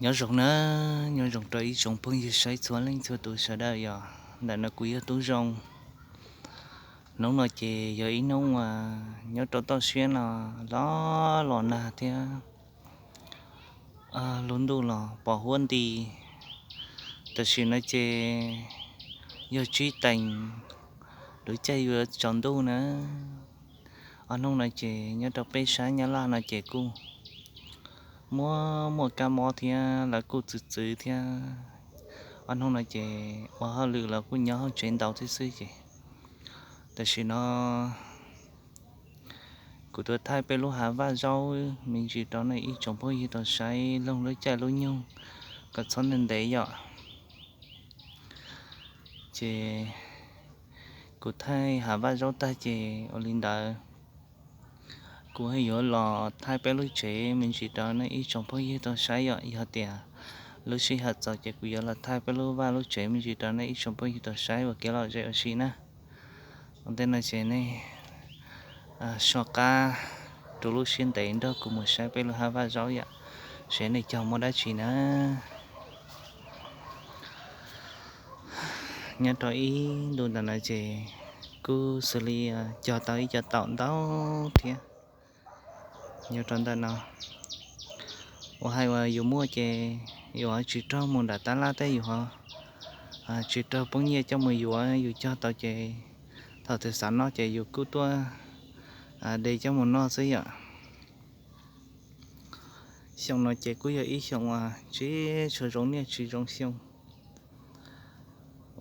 Nyob zoo na, nyob zoo rau ib tsoom phooj ywg saib txhua leej txhua tus sawv daws yom. Ntawm no kuv yog Tub Zoo. Hnub no ces yog ib hnub uas nyob rau toj siab no los los nag thiab, lub ntuj los pos huab nti. Tam sim no ces yog tsib teev, lub caij yuav tsaus ntuj na. Ob hnub no ces nyob rau peb sab Nyab Laj no ces kuj muaj muaj kab mob thiab lawv kuj txwv txwv thiab. Ob hnub no ces ua hauj lwm los kuj nyob hauv tsev ntau thiab xwb ces tam sim no kuv tuaj thaij peb lub hav vaj zaub me ntsis rau nej ib tsoom phooj ywg tau saib loog lub caij lub nyoog kom txhob ntev ntev yom. Ces kuv thaij hav vaj zaub tag ces ua li ntawd kuv yuav los thaij peb lub tsev me ntsis rau nej ib tsoom phooj ywg tau saib yom. Yog tias lub sij hawm txaus ces kuv yuav los thaij peb lub vaj lub tsev me ntsis rau nej ib tsoom phooj ywg tau saib ua kev lom zem ua si na. Ua ntej no ces nej so qab rau lub siab ntev nrog kuv mus saib peb lub hav vaj zaub yom, seb nej cog muaj dab tsi na. Nyob rau ib ntu ntawm no ces kuj xws li cog tau ib co taum ntau thiab. Nyob rau ntawm no uas hais uas yus muaj ces yus ho tsis raug mus nram tab laj tej, yus ho tsis raug poob nyiaj coj mus yuav, yus cog tau ces thaum twg xav noj ces yus kuj tuaj de coj mus noj xwb yom. Xyoo no ces kuj yog ib xyoo uas tsis tshua zoo niaj tsis zoo xyoo,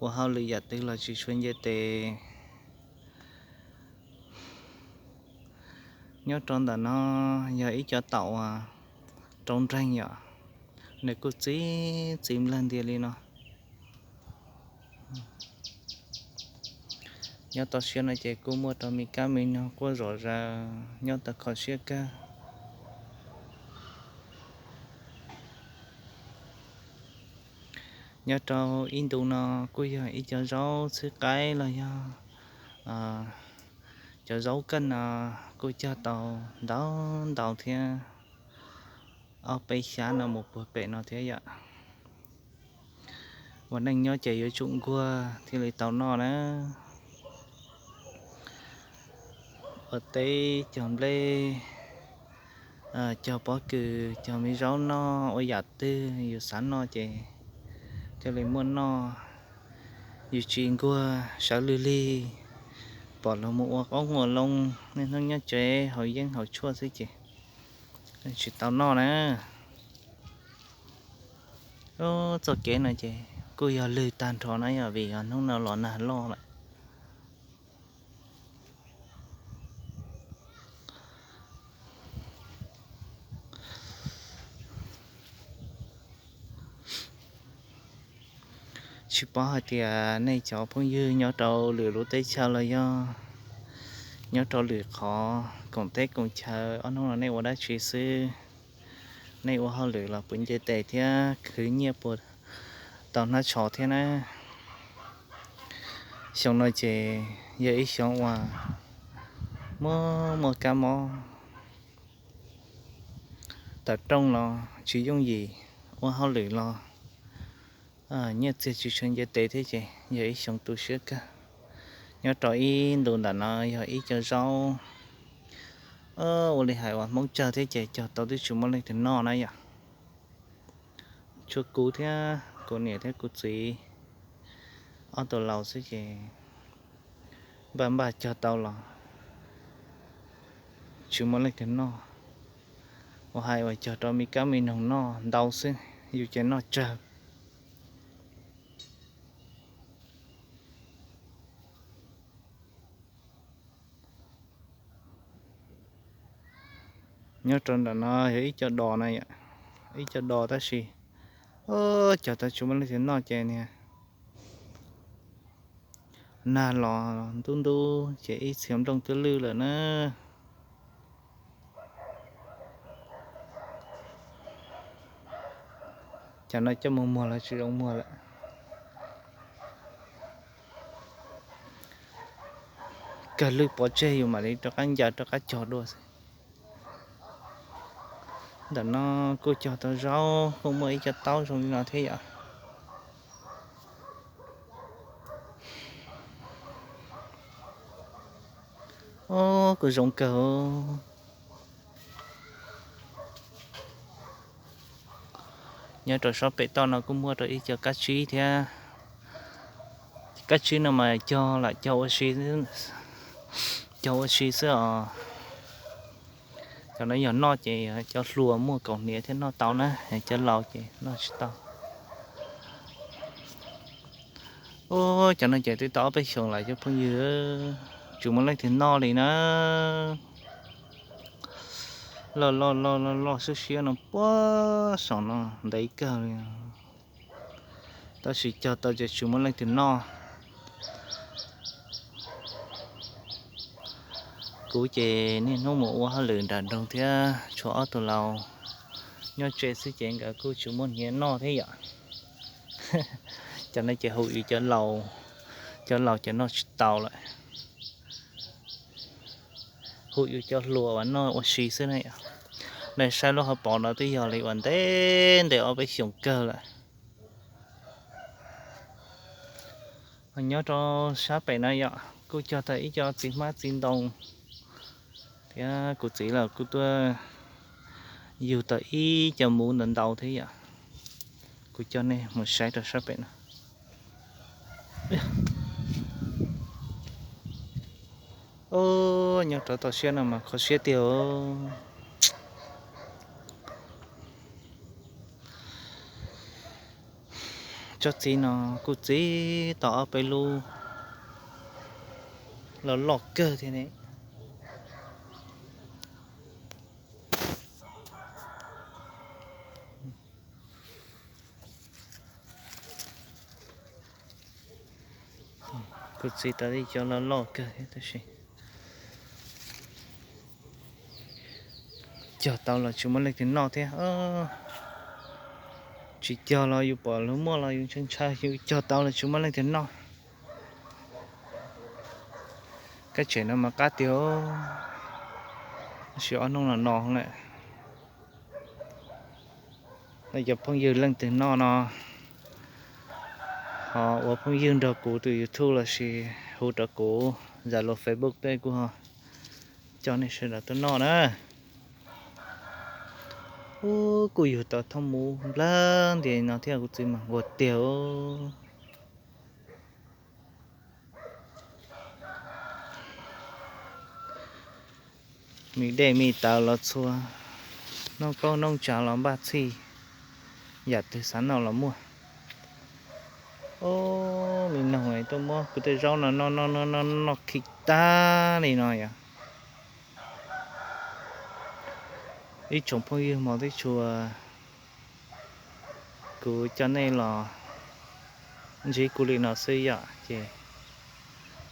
ua hauj lwm yam twg los tsis tshua nce tes. Nyob rau ntawm no yog ib co taum uas rau nreeg yom, nws kuj txi txiv nplag ntiag li no. Nyob toj siab no ces kuj muaj rau me kab me noog quaj zom zaws nyob tau kho siab kawg. Nyob rau ib ntu no kuj yog ib co zaub txhwb qaib los yog cov zaub kawj no kuj cog tau ntau ntau thiab, ob peb xyab no mus puag pem no thiab yom. Ua neej nyob ces yuav tsum nquag thiaj li tau noj na. Ua teb cog nplej, cog pob kws, cog me zaub noj, ua yam twg yus xav noj ces thiaj li muaj noj. Yus tsis nquag sawv lwg lig, pom luag mus ua qoob ua loo, niaj hnub nyob tsev haus yeeb haus tshuaj xwb ces tsis tau noj na. Txoj kev no ces kuj yog lwg tag nrho na yom, vim yog hnub no los nag loj lawm. Tsis paub hais tias nej cov phooj ywg nyob rau lwm lub teb chaws los yog nyob rau lwm qhov koom teb koom chaw ob hnub no nej ua dab tsi xwb, nej ua hauj lwm los puas nce tes thiab khwv nyiaj puas tau hnab tsho thiab na. Xyoo no ces yog ib xyoo uas muaj muaj kab mob, tawm rooj los tsis yooj yim, ua hauj lwm los nyiaj txiag tsis tshua nce tes thiab ces yog ib xyoo tu siab kawg. Nyob rau ib ntu ntawm no yog ib co zaub, ua li hais uas Hmoob tsawg thiab ces cog tau twb tsis muaj leej twg noj na yom. Tshuav kuv thiab kuv niam thiab kuv txiv ob tug laus xwb ces npaj npaj cog tau los tsis muaj leej twg noj. Ua hais uas cog rau me kab me noog noj ntau xwb, yus ces noj tsawg. Nyob rau nram no yog ib co dos na, ib co dos tab sis cog tau tsis muaj leej twg noj ces niag nag los ntub ntub ces ib txhia nplooj twb lwj lawm na. Cov no coj mus muag los tsis zoo muag lawm. Kawg lwj pov tseg yus mam li rov qab ncaws rov qab cog dua xwb. Ntawm no kuj cog tau zaub, kuj muaj ib co taub zoo li no thiab yom. Kuj zoo kawg. Nyob rau sab pem toj no kuj muaj rau ib co kab tsib thiab. Kab tsib no mas cog lam cog ua si, cog ua si xwb os. Cov no yog noj ces cov hluas muaj kaus hniav thiab noj tau na, cov laus ces noj tsis tau. Ub, cov no ces twb tau ob peb xyoos lawm cov phooj ywg, tsis muaj leej twg noj li na. Loj loj loj loj loj siab siab no puag saum no ntev kawg li. Tab sis cog tau ces tsis muaj leej twg noj. Kuv ces niaj hnub mus ua hauj lwm nram nroog thiab tshuav ob tug laus nyob tsev xwb ces nkawd kuj tsis muaj hniav noj thiab yom. Cov no ces hu yus cov laus, cov laus ces noj tsis tau lawm. Hu yus cov hluas uas noj ua si xwb na yom. Nej saib lub hauv paus no twb yog li uas ntev ntev ob peb xyoos kawg lawm. Nyob rau sab pem no yom, kuj cog tau ib co txiv hmab txiv ntoo thiab kuv txiv los kuj tuaj yug tau ib co muv ntau ntau thiab yom. Kuv coj nej mus saib rau sab pem no. Nyob rau toj siab no mas kho siab tiag. Tsob txiv no kuj txiv tau ob peb lub loj loj kawg thiab ne. Kuj txiv tau ib co loj loj kawg thiab tab sis cog tau los tsis muaj leej twg noj thiab. Tsis cog los yus pom luag muaj los yus ntshaw ntshaw, yus cog tau los tsis muaj leej twg noj. Kab tsem no mas qab tiag, tab sis ob hnub no no lawm. Nej cov phooj ywg leej twg noj no ho ua phooj ywg nrog kuv tus YouTube lossis hu rau kuv Zalo Facebook tej kuj ho coj nej sawv daws tuaj noj na. Ub, kuj yug tau thooj muv nplawg ntias no thiab kuv txiv mas nquag tiag. Me dej me taws los txhua, noob qaub noob tsav los npaj txhij, yam twg xav noj los muaj. Ub, me noog tuaj muab kuv tej zaub no noj noj noj noj khi tag li no yom. Ib tsoom phooj ywg hmov tib tshua, kuv coj nej los ntsib kuv li no xwb yom. Ces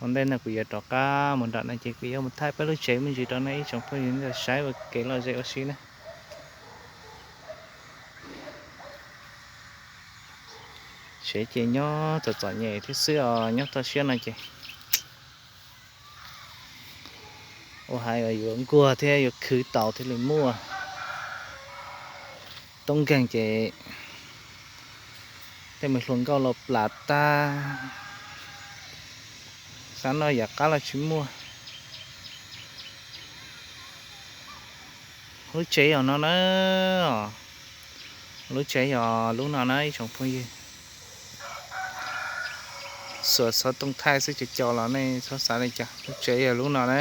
ua ntej no kuv yuav rov qab mus nram no ces kuv yuav mus thaij peb lub tsev me ntsis rau nej ib tsoom phooj ywg saib ua kev lom zem ua si na. Tsev ces nyob txom txom nyem thiab xwb os, nyob toj siab no ces ua hais yuav nkuag thiab yuav khwv tau thiaj li muaj. Toob nkeeg ces tej me hluas nkauj los plam tag, xav noj yam qab los tsis muaj. Lub tsev yog no na, lub tsev yog lub no na ib tsoom phooj ywg. Xuas xov tooj thaij xwb ces cov los nej txhob xav li cas, lub tsev yog lub no na.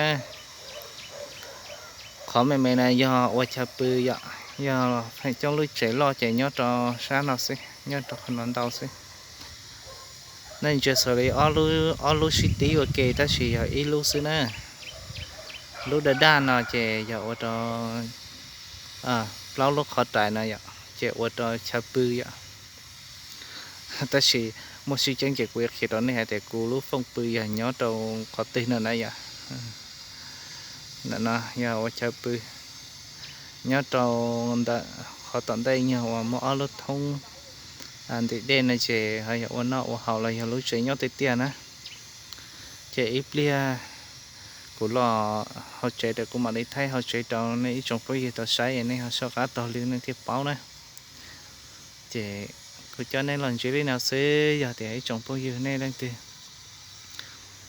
Qhov me me na yog ua chaw pw yom, yog feem coob lub tsev loj ces nyob rau sab no xwb, nyob rau qhov no ntau xwb. Nej ntsia xaus li ob lub sib tib ua ke tab sis yog ib lub xwb na. Lub daj daj no ces yog ua rau, plaub lub qhov rais no yom, ces ua rau chaw pw yom. Tab sis muaj sib tseeb ces kuv yuav qhia rau nej hais tias kuv lub fooj pw yog nyob rau qhov twg no na yom. Ntawm no yog ua chaw pw, nyob rau ntawm qhov tom ntej yog uas muaj ob lub thoob ntim dej no ces ho yog ua noj ua haus los yog lub tsev nyob tiag tiag na. Ces ib pliag kuv Kuv los hauv tsev rau kuv mam li thaij hauv tsev rau nej ib tsoom phooj ywg tau saib es nej ho soj qab taug lw nej thiaj paub na. Ces kuv coj nej los ntsib li no xwb, yog tias ib tsoom phooj ywg nej leej twg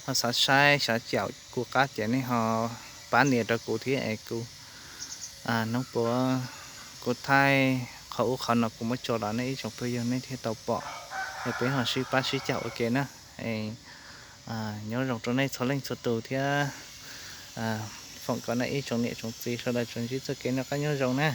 ho xav saib xav caum kuv qab ces nej ho pab nias rau kuv thiab es kuv hnub puav kuv thaij qhov ub qhov no kuv muab tso los nej ib tsoom phooj ywg nej thiaj tau pom, es peb ho sib pab sib caum ua ke na. Nyob zoo rau nej txhua leej txhua tus thiab foom kom nej ib tsoom niam tsoom txiv sawv daws tsuas ntsib txoj kev noj qab nyob zoo na.